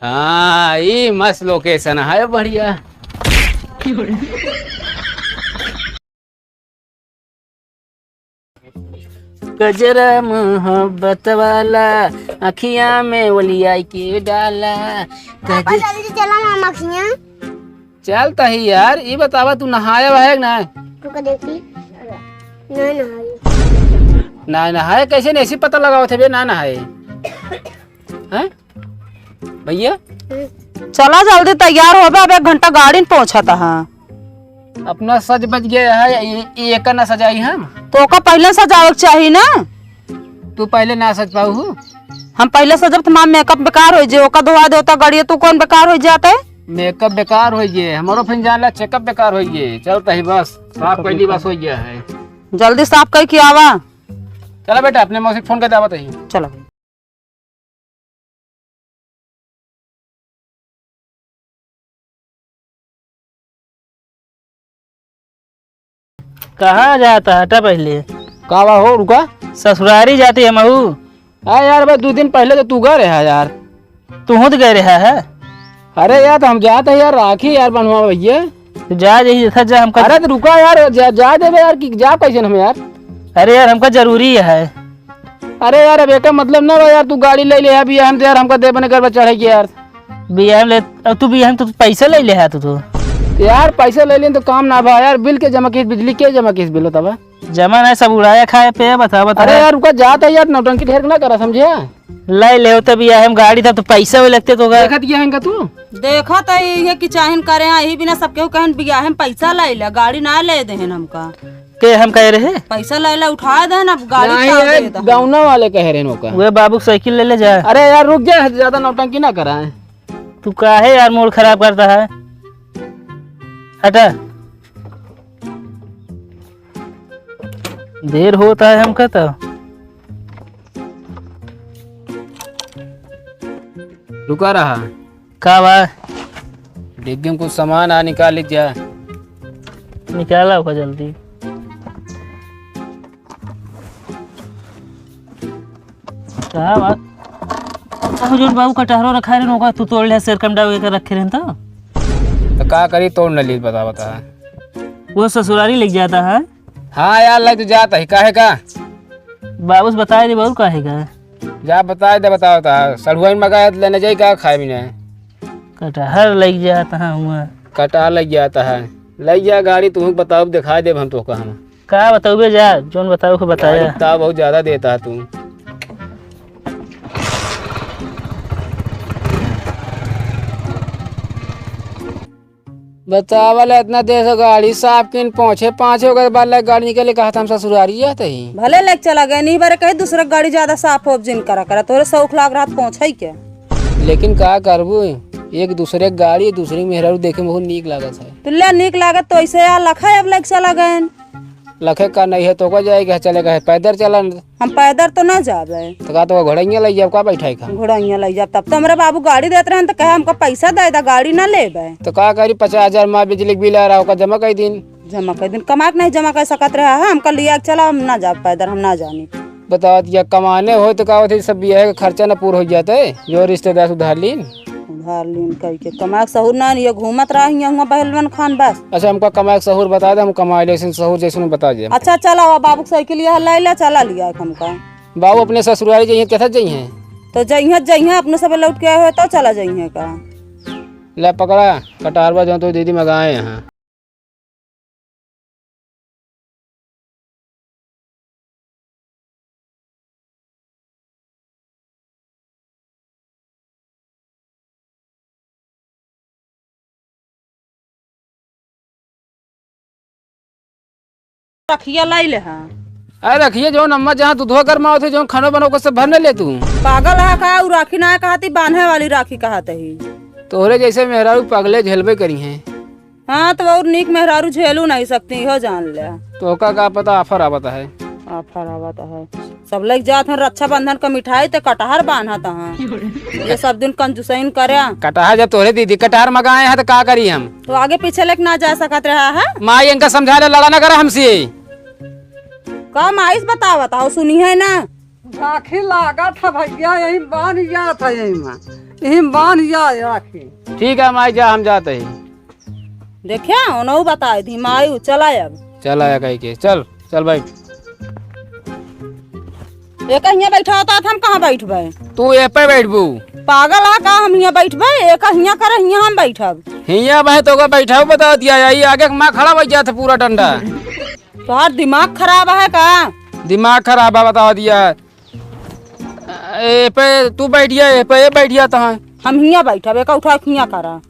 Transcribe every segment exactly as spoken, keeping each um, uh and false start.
हाँ, ई मस्त location है, बढ़िया। गजरा मोहब्बत वाला, अखिया में ओलिया के डाला। पापा, गज- जल्दी चला ना, मखिया। चल तही यार, ई बतावा, तू नहाया है कि ना? रुका देखी। ना नहाई। ना नहाए, कैसे नहीं, ऐसी पता लगावत है बे, ना नहाए। हैं? भैया? हम्म। चला जल्दी तैयार होबे, अब एक घंटा गाड़ी में पहुँचत है। अपना सज बज गया है, ये, ये एकर ना सजाई हम। तो ओका पहले सजावे के चाही ना। तू पहले ना सज पाऊ हूँ। हम पहले सजब तो हमार makeup बेकार हो जे, ओका धोआ दे ओता गाड़ी, तू कौन बेकार हो जाते? Makeup बेकार हो जे, हमारो फिर जान ला checkup बेकार हो जे। चल तही बस, साफ कर दी, बस हो गया है। जल्दी साफ करके आवा। चला बेटा, अपने मौसी के फोन कर दावत है। चलो। कहाँ जाता? हटा पहले। का बा हो, रुका। ससुरारी जाती है महू। आ यार, बस दो दिन पहले तो तू गए रहा यार। तू तो गए रहा है। अरे यार, तो हम जाते हैं यार, राखी यार बनवा भैया। तो जा, यही देखा जा हमका। अरे तो रुका यार, जा, जा देबे यार, कि जा कैसे हम यार। अरे यार, हमका जरूरी है। अरे यार, अब एका मतलब ना बा यार, तू गाड़ी ले ले अभी हम तो यार, हमका दे बने घर पर चढ़े के यार। बियाह ले, अब तू बियाह में तो पैसा ले ले है तू तो। यार, पैसा ले लेन तो काम ना बा यार, बिल के जमा किस, बिजली के जमा किस बिल होता बा? जमा नहीं, सब उड़ाया खाए पे, बता, बता। अरे यार, रुका, जाता यार, नौटंकी ढेर ना करा, समझे? ले ले, तब बियाह में गाड़ी था तो पैसा भी लगते तो का? देखत गया है इनका तू? देखत है ये कि चाहन करे हैं, यही बिना सब केहू कहन बियाह में पैसा ले ले, गाड़ी ना ले देहन हमका। के हम कह रहे? पैसा ले ले, उठा देहन, अब गाड़ी नहीं, का ये दे दे। गौना वाले कह रहे हैं ओका। वे बाबू साइकिल ले ले जा। अरे यार, रुक जा, ज्यादा नौटंकी ना कराएं। तू काहे यार मूड खराब करता है? हटा। देर होता है हमका तो। रुका रहा। का बा? डिग्गी में कुछ सामान आ, निकाल लीजिए। निकाला होगा जल्दी। का बात? अब जोन बाबू कटहरो रखा रहे, ओका तू तोड़ ले, सेर कम डाल के रखे रहे तो। तो का करी, तोड़ न ली, बता, बता। वो ससुरारी लग जाता है। हाँ यार, लग तो जाता है, काहे का? बाबू से बताए दे, बाबू काहे का? जा बताए दे, बता, बता। सड़ुआइन मगा है, लेने जाई का खाए बिना? कटहर लग जाता है हुआ। कटहर लग जाता है, लग जा गाड़ी, तू बताओ, दिखाई देब हम तो का हम। का बताओ बे, जा, जोन बताओ के बताया। गाड़ी ताव बहुत ज्यादा देता है तू। बतावल इतना देर से गाड़ी साफ किन पहुँचे, पाँच हो गए, बाद लाइक गाड़ी निकले, कहा था हम ससुरारी जाते ही। भले लेके चला गए, नहीं बारे कहीं दूसरे गाड़ी ज्यादा साफ हो जिन करा करा, तोरे शौक लाग रहा पहुँचे ही क्या? लेकिन का करबू, एक दूसरे के गाड़ी, दूसरे के मेहरारू देखे में बहुत नीक लागत है। तो ले नीक लागत तो ऐसे यार लखा अब लेके चला गए। लखे का नहीं है तो का जाएगा, चले गए पैदल चलन। हम पैदल तो ना जाबे। तो का तो घोड़ैया लइ जाब, का बैठाई का? घोड़ैया लइ जाब, तब तो हमरे बाबू गाड़ी देत रहन तो कहे हमका पैसा दे दा, गाड़ी ना लेबे। तो का करी, पचास हजार माँ बिजली के बिल आ रहा, ओका जमा कर दीन। जमा कर दीन, कमा के नहीं जमा कर सकत रहा है, हमका लिया के चला, हम ना जाब पैदल, हम ना जानी। बतावत या कमाने हो तो का होत है, सब बियाह के खर्चा ना पूरा हो जाते, जो रिश्तेदार से उधार लीन। उधार लीन कई के कमाए के सहूर ना, ये घूमत रहा हियाँ हुआँ बहलवन खान बस। अच्छा, हमका कमाए के सहूर बता दे, हम कमाए ले, सहूर जैसे बता दे। अच्छा, चला, वो बाबू के साइकिल यह लै ला, चला लिया हमका। बाबू अपने ससुरारी जइहें, कैसे जइहें? तो जइहें, जइहें, अपने सब लौट के आए हुए तो चला जइहें का। ले पकड़ा, कटहरवा जो तो दीदी मंगाए हैं। रखिया लाई ले हाँ। अरे रखिए, जौन अम्मा जहाँ दूधवा गरमावत है, जौन खानो बनाओ, ओकर से भर न ले तू। पागल है का? उ राखी ना कहती, बांधे वाली राखी कहत ही। तोहरे जैसे मेहरारू पागले झेलबे करी हैं। हाँ, तो और नीक मेहरारू झेलू नहीं सकती, हो जान ले। तो ओका का पता, offer आवत है। Offer आवत है। सब लग जात हैं रक्षाबंधन का मिठाई, ते कटहर बांधत हैं। ये सब दिन कंजूसइन करे। कटहर जब तोहरे दीदी कटहर मंगाए हैं, तो का करी हम? तो आगे पीछे लेके ना जा सकत रहा है। माई, इनका समझा ले, लड़ा ना करा हमसे। का माइस बतावत हो, सुनी है ना? राखी लागत है भैया, यही बांध जात है यही में। यही बांध जा राखी। ठीक है माई, जा, हम जाते ही। देखिया, उन्हों बताए दी माई, चला अब। चला या कही के, चल, चल बैठ। एक हियाँ बैठा होता तो हम कहाँ बैठबे? तू ए पे बैठबू। पागल है का, हम हियाँ बैठबे? एक हियाँ करे, हियाँ हम बैठब। हियाँ बहे तो का बैठाऊ, बता दिया, यही आगे के माँ खड़ा हो जात है पूरा डंडा। तोहार दिमाग खराब है का? दिमाग खराब है, बता दिया। ए पे तू बैठिया, ए पे ए बैठिया तहाँ। हम हियाँ बैठब, एका उठा के हियाँ करा।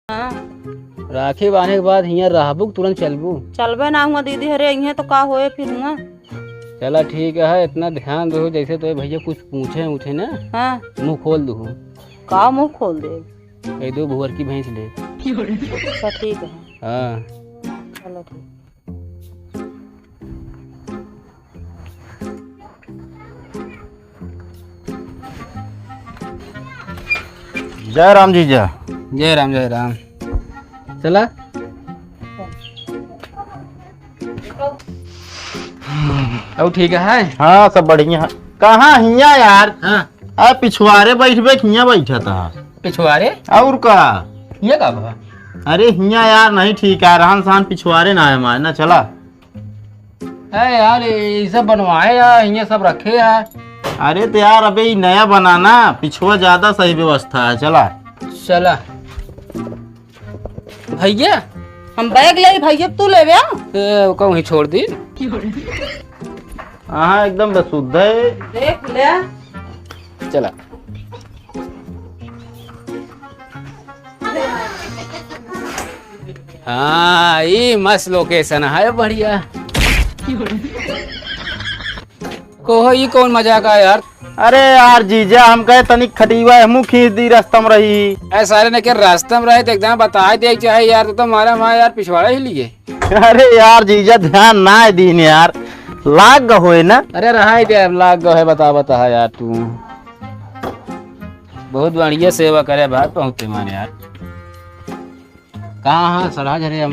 हाँ। राखी बांधे के बाद हियाँ रहबू कि तुरंत चलबू? चलबे ना हुआ दीदी, हरे इहें तो का होए फिर हुआ। चला ठीक है, इतना ध्यान दो, जैसे तो भैया कुछ पूछे उठे ना, हाँ। मुँह खोल दू। का मुँह खोल दे? कह दो भुअर की भैंस ले। अच्छा ठीक है। हाँ। चलो ठीक। जय राम जीजा। जय राम, जय राम। चला। अब ठीक है? हाँ, सब बढ़िया है। कहाँ हियाँ यार? हाँ। आ, पिछुआरे बैठबे कि हियाँ बैठा था? पिछुआरे? और का? ये का बा? अरे हियाँ यार नहीं ठीक है, रहन सहन पिछुआरे ना है हमारे ना, चला। अरे यार, ये सब बनवाए यार, ये सब रखे यार। अरे तो यार, अबे ये नया बनाना, पिछुआ ज्यादा सही व्यवस्था है, चला। चला। भैया, हम बैग ले, भैया तू लेबे? ए, ओका वहीं छोड़ दी। हाँ, एकदम बेसुद्ध है। देख ले। चला। हाँ, ई मस्त location है, बढ़िया। कोहो, ई कौन मजाक है यार? अरे यार जीजा, हम कहे तनिक खटिवा हमू खींच दी, रास्ता में रही। अरे सारे ने के रास्ता में रहे तो एकदम बता दे चाहे यार, तो, तो मारा मार यार पिछवाड़ा ही लिए। अरे यार जीजा, ध्यान ना दीन यार, लाग गए होए ना। अरे रहा ही दे, अब लाग गए है, बता बता यार तू। बहुत बढ़िया सेवा करे भाई, पहुँचते मान यार। कहाँ हाँ सराज, अरे हम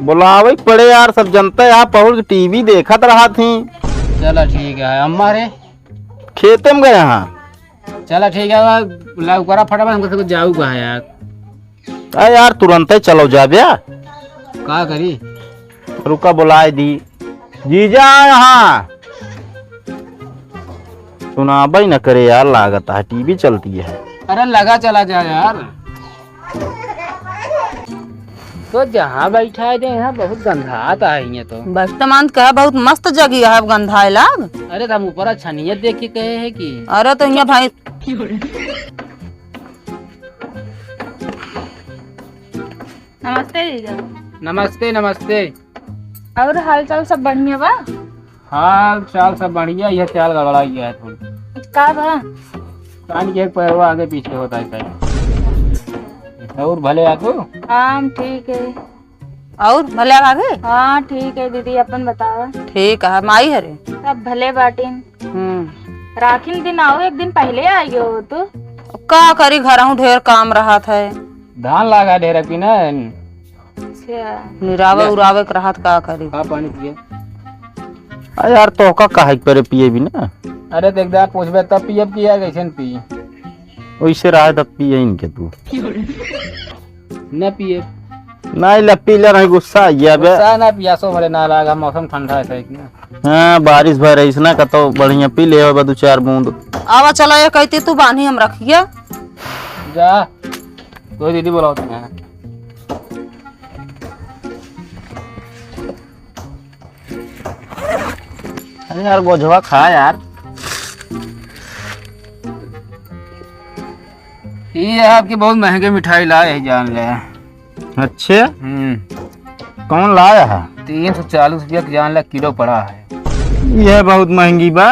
बुलावे के पड़े यार, सब जनता है, आप पहुँच के टीवी देखत रहा थी। चला ठीक है, अम्मा रे? खेते में गए हाँ। चला ठीक है, ला ऊपरा फटाफट, हमको सबको जाऊ कहा यार। अरे यार, तुरंत ही चलो जाबे यार। का करी? रुका, बुलाए दी। जीजा यहाँ। सुनाबे न करे यार, लागत है टीवी चलती है। अरे लगा चला जा यार। तो जहाँ बैठा है, यहाँ बहुत गंधात है ये तो। बस तमान कहा, बहुत मस्त जगह है, अब गंधाए लाग। अरे, तो हम ऊपर छनिया देख के कहे है कि। अरे, तो यहाँ भाई। नमस्ते जीजा। नमस्ते, नमस्ते। और हाल चाल सब बढ़िया बा? हाल चाल सब बढ़िया, यह चाल गड़बड़ा गया है थोड़ी। का बा? कान के एक पैरवा आगे पीछे होता है शायद। और भले आ तू? हाँ, हम ठीक है। और भले आ भाभी? हाँ, ठीक है दीदी, अपन बतावा। ठीक है, माई हरे? सब भले बाटिन। हम्म। राखी दिन आओ, एक दिन पहले आ गयो हो तू। का करी, घरहूँ ढेर काम रहत है। धान लागा ढेर की ना। अच्छा। निरावे उरावे के रहत, का करी? का पानी पिए? आ यार, तोहका काहे के परे पिए भी ना? अरे, देख दा, पूछबे तब पियब कि यार, कैसे न पी? वैसे रहे तब पिए इनके तू। न पिए। नहीं, ले पी ले, नहीं गुस्सा आ गया बे। गुस्सा ना, पियासो भले ना लागा, मौसम ठंडा है, सही ना? हाँ, बारिश भर है, इसना का तो बढ़िया पी ले, होबे दो चार बूंद। आवा, चला, ये कहती तू बान्ही हम रखिए। जा, तो दीदी बुलाओ तुम्हें। अरे यार, गोझवा खा यार। ये आपकी बहुत महंगी मिठाई लाए है, जान ले। अच्छे? हम्म। कौन लाया है? तीन सौ चालीस रुपया के, जान ले, किलो पड़ा है। यह बहुत महंगी बा।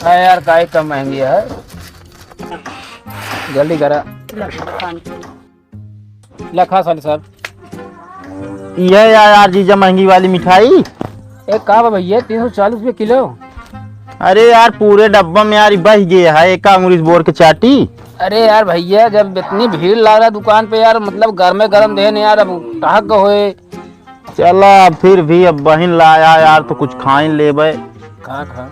अरे यार, काहे कम महंगी है? जल्दी करा। लखा साले साहब। यह या-, यार जीजा, महंगी वाली मिठाई। ए, का बा भैया, तीन सौ चालीस रुपये किलो? अरे यार, पूरे डब्बा में यार, ई बह गए है, एक अंगुरी से बोर के चाटी। अरे यार भैया, जब इतनी भीड़ लाग रहा दुकान पे यार, मतलब, गरमे गरम देहे न यार, अब टहक होए। चला, फिर भी अब बहिन लाया यार, तो कुछ खाइन लेबे। का खा?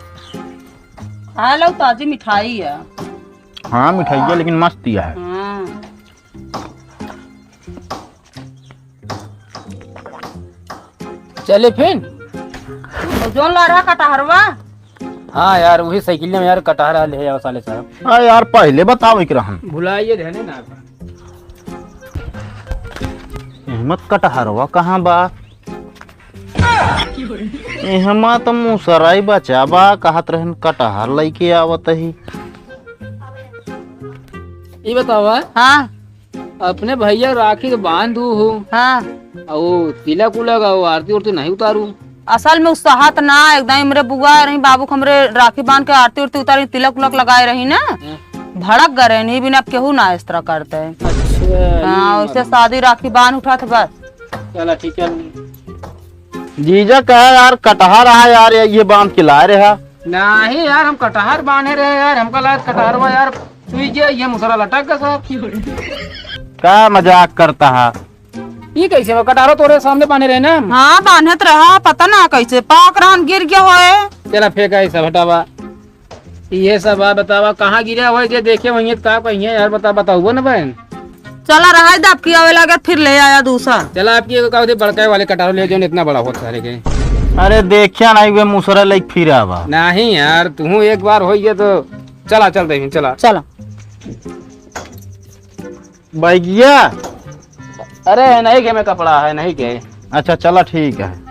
हाँ, लो, ताजी मिठाई है। हाँ, मिठाई है, लेकिन मस्त दिया है। हाँ। चले फिर। तो जोन ला रहा कटहरवा। हाँ यार, वही साइकिल में यार कटहर ले आओ साले साहब। हाँ यार, पहले बतावे के रहन। भुलाइए रहने ना। एहमत कटहरवा कहाँ बा? एहमा त मुसराई बचा बा, कहत रहन कटहर लइके आवत ही। ई बतावा। हाँ। अपने भैया राखी तो बांध दू हो। हाँ। आ वो तिलक उलक, वो आरती उरती नहीं उतारू? असल में उत्साहत ना, एकदम हमरे बुआ रही, बाबू के हमरे राखी बांध के आरती उरती उतारी, तिलक उलक लगाए रही ना, हाँ। भड़क गए रहे, नहीं बिना अब केहू ना इस तरह करते। अच्छा, हाँ, ये वैसे बात। शादी राखी बांध उठा था बस। चला ठीक है। जीजा कहा यार, कटहर आ यार, ये बांध के लाए रहा। नहीं यार, हम कटहर बांधे रहे यार, हमका लगा कटहरवा यार, सुई गया, ये मुसरा लटक गया साहब। का मजाक करता है? ये कैसे बा? कटहरो तोरे सामने बांधे रहे ना हम। हाँ, बांधत रहा, पता ना कैसे पाक रहन, गिर गया होए। चला फेंका, ये सब हटावा। ये सब आ बतावा, कहाँ गिरा होए, जे देखे वहीं का कहिए यार, बता, बताओ ना बहन। चला रहा है, दबकी आवे लगे, फिर ले आया दूसरा। चला आपकी एगो का होते बड़का वाले कटहरो ले, जो इतना बड़ा होता सारे के। अरे देखिया नहीं, वे मुसरा लेके फिर आवा। नहीं यार, तू एक बार हो गया तो चला, चल दे, चला। चला। बैगिया? अरे, नहीं के में कपड़ा है, नहीं के। अच्छा, चला, ठीक है।